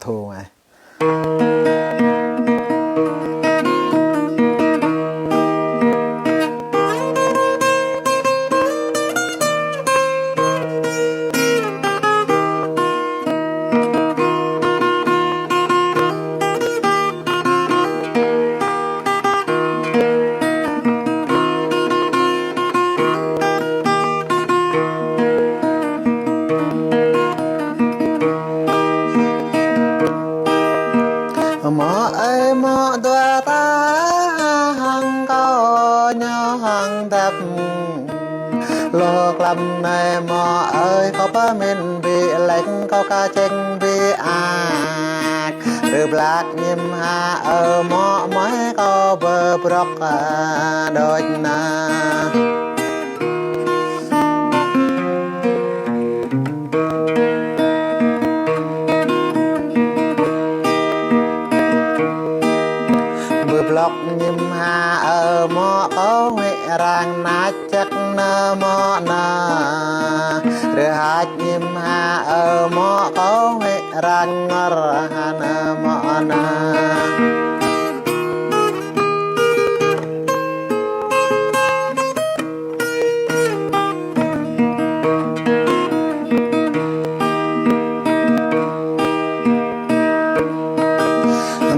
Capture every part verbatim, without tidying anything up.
Thu ai. Mŏ ơi mŏ dua ta hăng kâo ñu hăng dăp. Lŏ klăm anai mŏ ơi, kâo pơmĭn ƀu laih, kâo ka čeng ƀu ăt. Rơblak ñim ha ơ mŏ, mơi kâo bơbrŏk đôč na. Bơblŏk ñim ha ơ mŏ, kâo huĭ răng nač jăk nao mŏ na. Rơhač ñim ha ơ mŏ, kâo huĭ răng ngor ha nao mŏ na.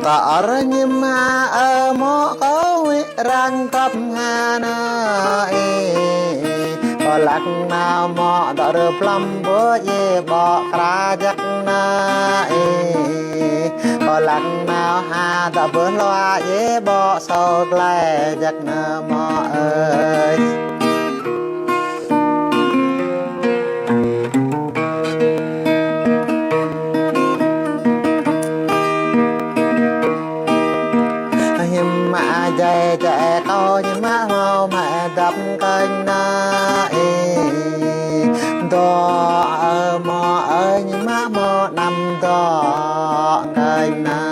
Tơr ñim ha ơ mŏ, kâo huĭ răng kăp ha nao ih. Kâo lăk nao mŏ dŏ rơplăm ƀu djơ̆ ƀô̆ kra jăk nao ih. Kâo lăk nao ha dŏ ƀu hluă djơ̆ ƀô̆ sô glai jăk nao mŏ ơi. Hiư̆m mă jai jai kâo ñim mă hmâo mă dăp kơnh nao ih. Dŏ ơ mŏ ơi, ñim mă hmâo anăm dŏ kơnh nao.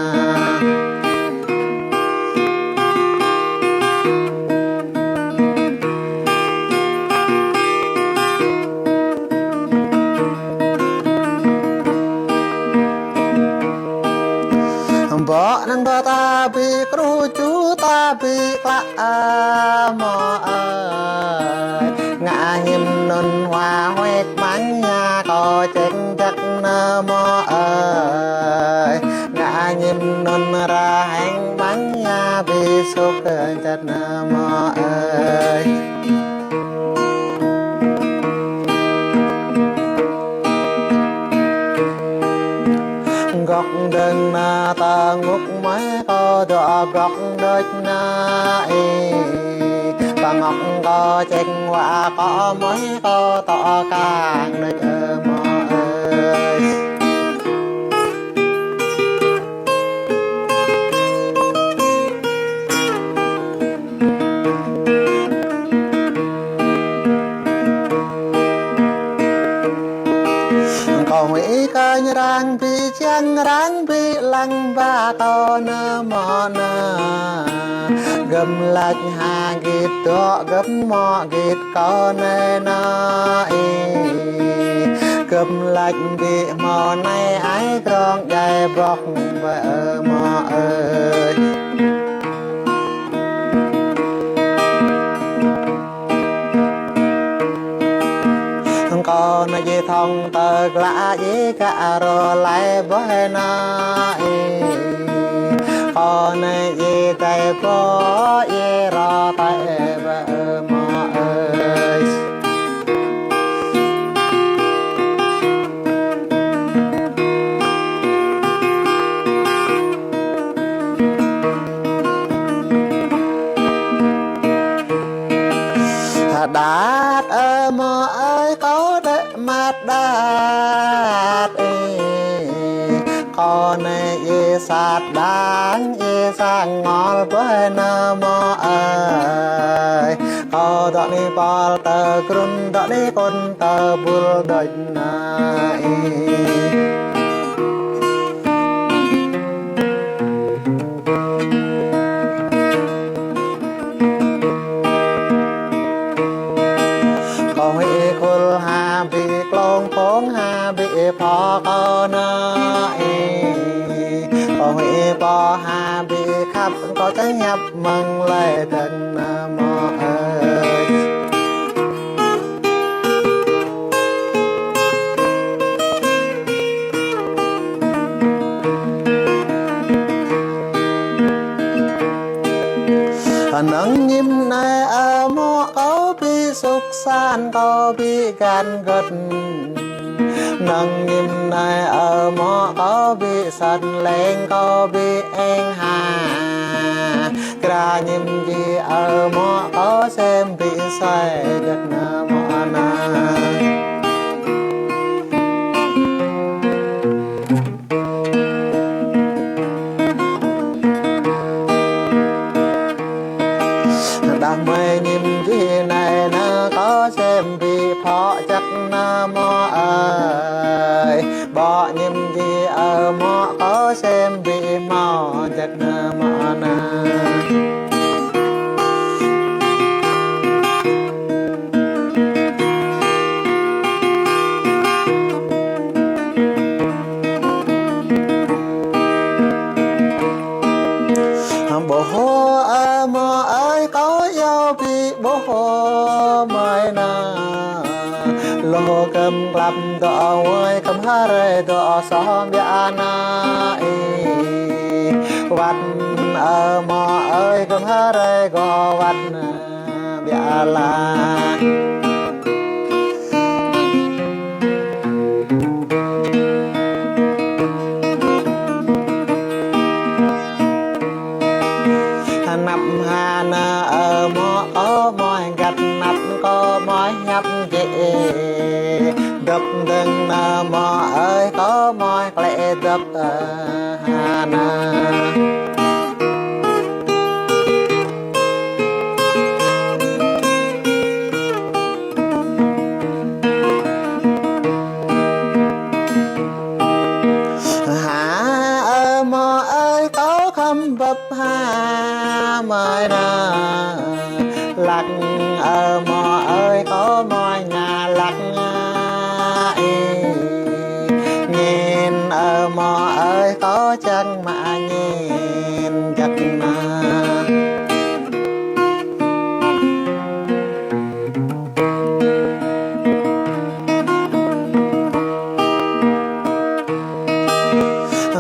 Ƀô̆ năng dŏ ta ƀu kru ču, ta ƀu klă ơ mŏ ơi. Ngă hiư̆m anŭn hua huĕk măng ia kâo čĕng jăk nao mŏ ơi. Ngă ñim anŭn rơhêng măng ia ƀu sŭk jăk nao mŏ ơi. Gŏk dơ̆ng nao tơngŭk mơi kâo dŏ gŏk đôč nao ih. Pơngŏk kâo čĕng wa kâo mơi kâo tŏ kang đôč ơ mŏ ơi. Kâo huĭ kơnh răng ƀu čang, răng ƀu lăng ba kâo nao mŏ na. Gơ̆m lač ha git dŏ, gơ̆m mŏ git kâo nao nao ih. Gơ̆m lač ƀu hmâo nai ai krong djai ƀô̆ ƀơi ơ mŏ ơi. Kâo nao djai thŏng tơ glă djai gă rô lai ƀơi nao ih. Kâo nao djai tai ƀô̆ djai rô tai ƀơi ơ mŏ ơi. Hơđăt ơ mŏ ơi, kâo đĕ măt đăt ih. Kâo nao djai sat đang djai sang ngol ƀơi nao mŏ ơi. Kâo dŏ ni pol tơ krŭn, dŏ ni kŭn tơ bul đôč nao ih. Kâo huĭ khul ha ƀu klông, pông ha ƀu pho kâo nao ih. Kâo huĭ pô ha ƀu khăp, kâo čang ñăp mơ̆ng lĕ dơ̆ng nao mơ̆ ơi. Năng ñim anai ơ mơ̆ kâo ƀu sŭk san, kâo ƀu găn gơ̆t. Năng ñim anai ơ mơ̆ kâo ƀu săn leng, kâo ƀu eng ha. Kra ñim ji ơ mơ̆ kâo sem ƀu sai jăk nao mơ̆ anai. Đah mơi ñim ji anai nao kâo sem ƀu phŏ jăk nao mơ̆ ơi. Ƀô̆ ñim ji ơ mơ̆ kâo sem ƀu hmâo jăk nao mơ̆ anai. Ƀuh ơ mơ̆ ơi kâo yua ƀu ƀuh mơi nao. Lô gơm klăp dŏ wai gơm ha rai dŏ soh biă nao ih. Wăt ơ mơ̆ ơi gơm ha rai gơ̆ wăt nao biă lah. Anăp ha nao ơ mơ̆ kâo mơi găt anăp kâo mơi hiăp jĕ. Dŏp dơ̆ng nao mơ̆ ơi kâo mơi klĕ dŏp ơ ha nao. Ha ơ mơ̆ ơi kâo khŏm bưp ha mơi nao. Lăk ơ mơ̆ ơi kâo mơi ngă lăk ngă ih. Ñen ơ mơ̆ ơi kâo čang mă ñen jăk nao.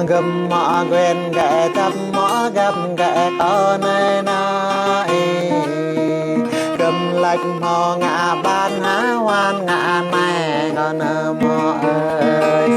Gơm mă guen gĕ dăp mă gơm gĕ kâo nai nao ih. Gơm laĭ hmâo ngă ƀan ha wan ngă nai kâo nao mơ̆ ơi.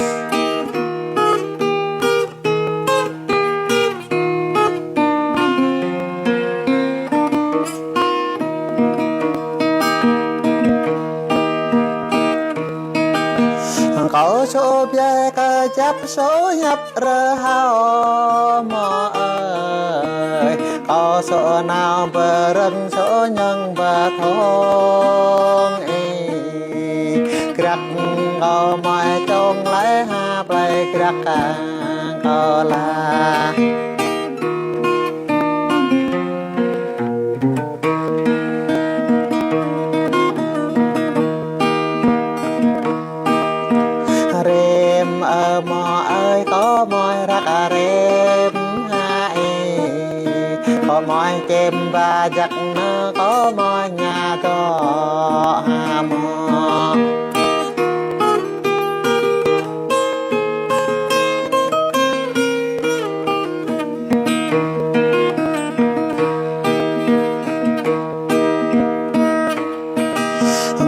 Kâo sô biă kơjăp sô hiăp rơhao mơ̆ ơi. Kâo sô nao bơrơ̆ng sô ñơ̆ng bơthong ih. Grăk kâo mơi čong laih ha plơi grăk kâo lah. Rem ơ mơ̆ ơi kâo mơi răk rem ha ih. Kâo mơi čem ba jăk nao kâo mơi ña dŏ ha mơ̆.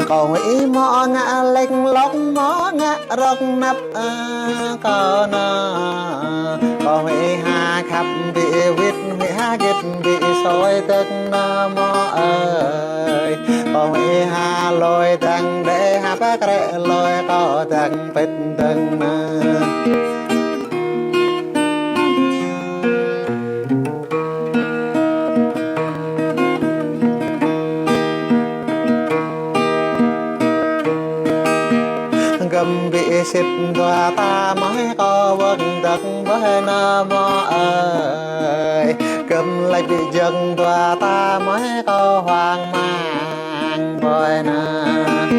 Kâo ih mơ̆ ngă lĕk lŏk mơ̆ ngă rŏk năp kâo nao. Kâo ih ha khăp ƀu wĭt ƀu ha gĭt ƀu soi tơk nao mơ̆ ơi. Kâo ih ha lôi dăng đe ha pơkrĕ lôi kâo dăng pĕt dăng nao. Gơm ƀu sĭt dua ta mơi kâo wơ̆ng dăk ƀơi nao mơ̆ ơi. Gơm laĭ ƀu jơ̆ng dua ta mơi kâo hoang mang ƀơi nao.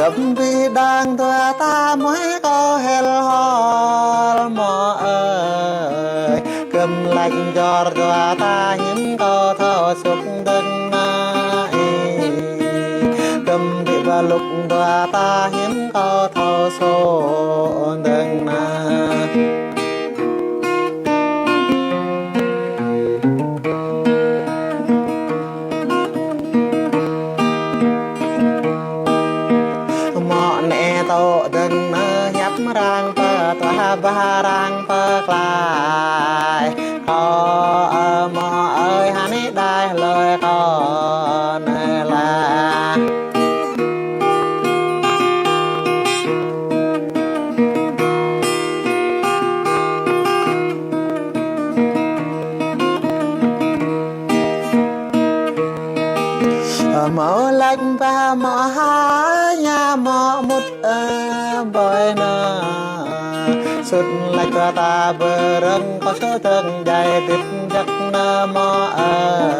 Kơm ƀing đang dua ta mơi kâo hel hol mŏ ơi. Kơm lăi jor dua ta hiư̆m kâo thâo sŭk dơ̆ng na ih. Kơm ƀing ƀa lŭk dua ta hiư̆m kâo thâo sŭk dơ̆ng na. Mŏ nĕ tŏ dơ̆ng nơ hiăp mrang pơtuah bah rang pơklaih. Kâo ơ mŏ ơi hăn đaih hlơi kâo nơ lah. Mâo lač bah mŏ hă ñu mŏ mŭt ơ ƀơi nơ. Sŭt lač kơ ta bơrơ̆ng kâo sơdơ̆ng djai dĭt jăk nơ mŏ ơ.